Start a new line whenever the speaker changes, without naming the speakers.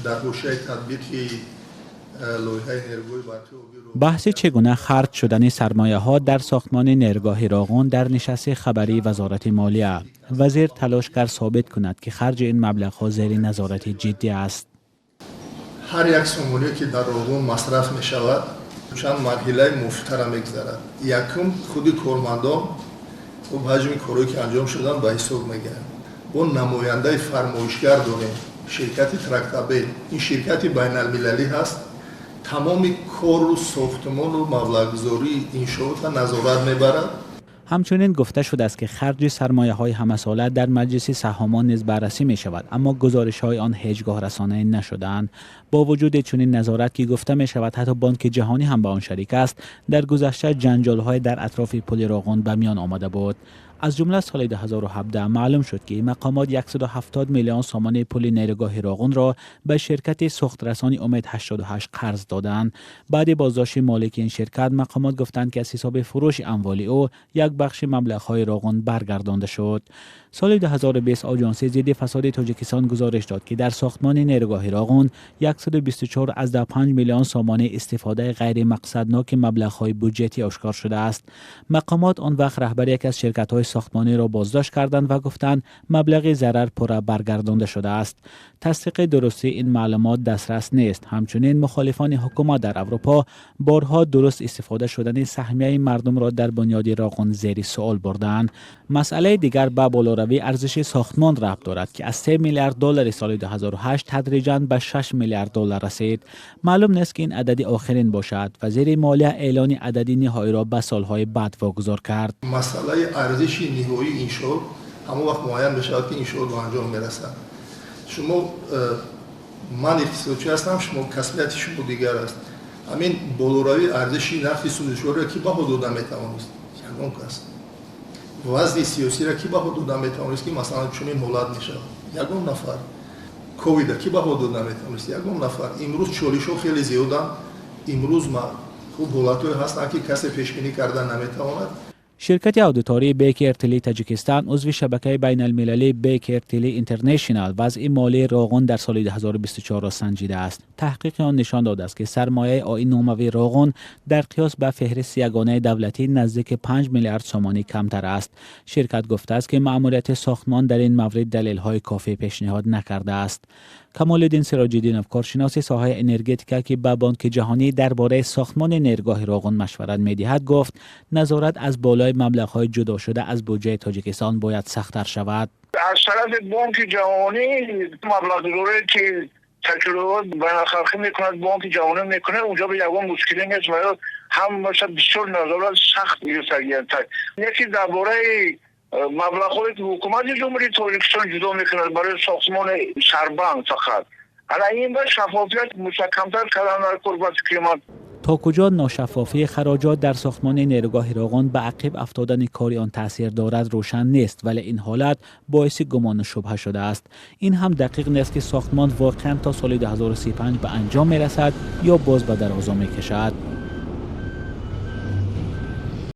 Дар ҳошияи татбиқи лоиҳаи нерӯгоҳи барқи обии Роғун.
Баҳси чӣ гуна харҷ шудани сармояҳо дар сохтмони нерӯгоҳи Роғун дар нишасти хабарии Вазорати молия. Вазир талош кард собит кунад, ки харҷи ин маблағҳо зери назорати ҷиддӣ аст.
Ҳар як сомоние, ки дар Роғун масраф мешавад, чанд марҳилаи мувофиқара мегузарад. Якум, худи кормандон хуб ҳаҷми корҳое, ки анҷом шуданд, ба ҳисоб мегиранд. Бо намояндаи фармоишгар дорем, ширкати Трактабел. Ин ширкати байналмилалӣ ҳаст, тамоми кору сохтмону маблағгузории иншоотро назорат мебарад.
Ҳамчунин гуфта шудааст, ки харҷи сармояҳои ҳамасола дар маҷлиси саҳомон низ баррасӣ мешавад, аммо гузоришҳои он ҳеҷ гоҳ расонаӣ нашудаанд. Бо вуҷуди чунин назорат, ки гуфта мешавад, ҳатто Бонки Ҷаҳонӣ ҳам ба он шарик аст, дар гузашта ҷанҷолҳое дар атрофи пули Роғун ба миён омада буд. Аз ҷумла соли 2017 маълум шуд, ки мақомот 170 миллион сомонии пули нерӯгоҳи Роғунро ба ширкати сӯхтрасони Умед 88 қарз доданд. Баъди боздошти молики ин ширкат, мақомот гуфтанд, ки аз ҳисоби фурӯши амволи ӯ як бахши маблағҳои Роғун баргардонда шуд. Соли 2020 Оҷонсии зидди фасоди Тоҷикистон гузориш дод, ки дар сохтмони нерӯгоҳи Роғун 124,5 миллион сомонӣ истифодаи ғайримақсадноки маблағҳои буҷетӣ ошкор шудааст. Мақомот он вақт раҳбари яке аз ширкатҳои сохтмониро боздошт карданд ва гуфтанд, маблағи зарар пурра баргардонда шудааст. Тасдиқи дурустии ин маълумот дастрас нест. Ҳамчунин мухолифони ҳукумат дар Аврупо борҳо дуруст истифода шудани саҳмияи мардумро дар бунёди Роғун зери суол бурдаанд. Масъалаи дигар ба болоравии арзиши сохтмон рабт дорад, ки аз 3 миллиард доллари соли 2008 тадриҷан ба 6 миллиард доллар расид. Маълум нест, ки ин адади охирин бошад. Вазири молия эълони адади ниҳоиро ба солҳои баъд вогузор кард.
Масъалаи арзиши ниҳоии иншоот ҳамон вақт муайян мешавад, ки иншоот ба анҷом мерасад. Шумо, ман иқтисодчӣ ҳастам, шумо касбияти шумо дигар аст. Ҳамин болоравии арзиши нархи сӯзишвориро кӣ баҳо дода метавонист? Ягон кас. Вазъи сиёсиро кӣ баҳо дода метавонист, ки масалан чунин ҳолат мешавад? Ягон нафар. Ковида кӣ баҳо дода метавонист? Ягон нафар. Имрӯз чолишҳо хеле зиёданд. Имрӯз хуб ҳолатҳое ҳастанд, ки касе пешбинӣ карда наметавонад.
Ширкати аудитории Бейкер Тилли Таҷикистон, узви шабакаи байналмилалии Бейкер Тилли Интернешнал, вазъи молии Роғун дар соли 2024-ро санҷидааст. Таҳқиқи он нишон додааст, ки сармояи оинномавии Роғун дар қиёс ба феҳристи ягонаи давлатӣ наздики 5 миллиард сомонӣ камтар аст. Ширкат гуфтааст, ки маъмурияти сохтмон дар ин маврид далелҳои кофӣ пешниҳод накардааст. Камолиддин Сироҷиддинов, коршиноси соҳаи энергетика, ки ба Бонки Ҷаҳонӣ дар бораи сохтмони нерӯгоҳи Роғун машварат медиҳад, гуфт, назорат аз болои маблағҳои ҷудошуда аз буҷаи Тоҷикистон бояд сахттар шавад.
Аз тарафи Бонки Ҷаҳонӣ маблағгузорие, ки ташкилот байналхалқӣ мекунад, Бонки Ҷаҳонӣ мекунад, унҷо ба ягон мушкиле нест ва ҳамаша бисёр назорат сахт гирифтагианд. Яке дар бораи маблағҳое, ки ҳукумати Ҷумҳурии Тоҷикистон ҷудо мекунад барои сохтмони сарбанд фақат, ана ин ба шаффофият мустаҳкамтар кардан дар кор, ба фикри ман.
То куҷо ношаффофии хароҷот дар сохтмони нерӯгоҳи Роғун ба ақиб афтодани кори он таъсир дорад, рӯшан нест, вале ин ҳолат боиси гумону шубҳа шудааст. Ин ҳам дақиқ нест, ки сохтмон воқеан то соли 2035 ба анҷом мерасад ё боз ба дарозо мекашад.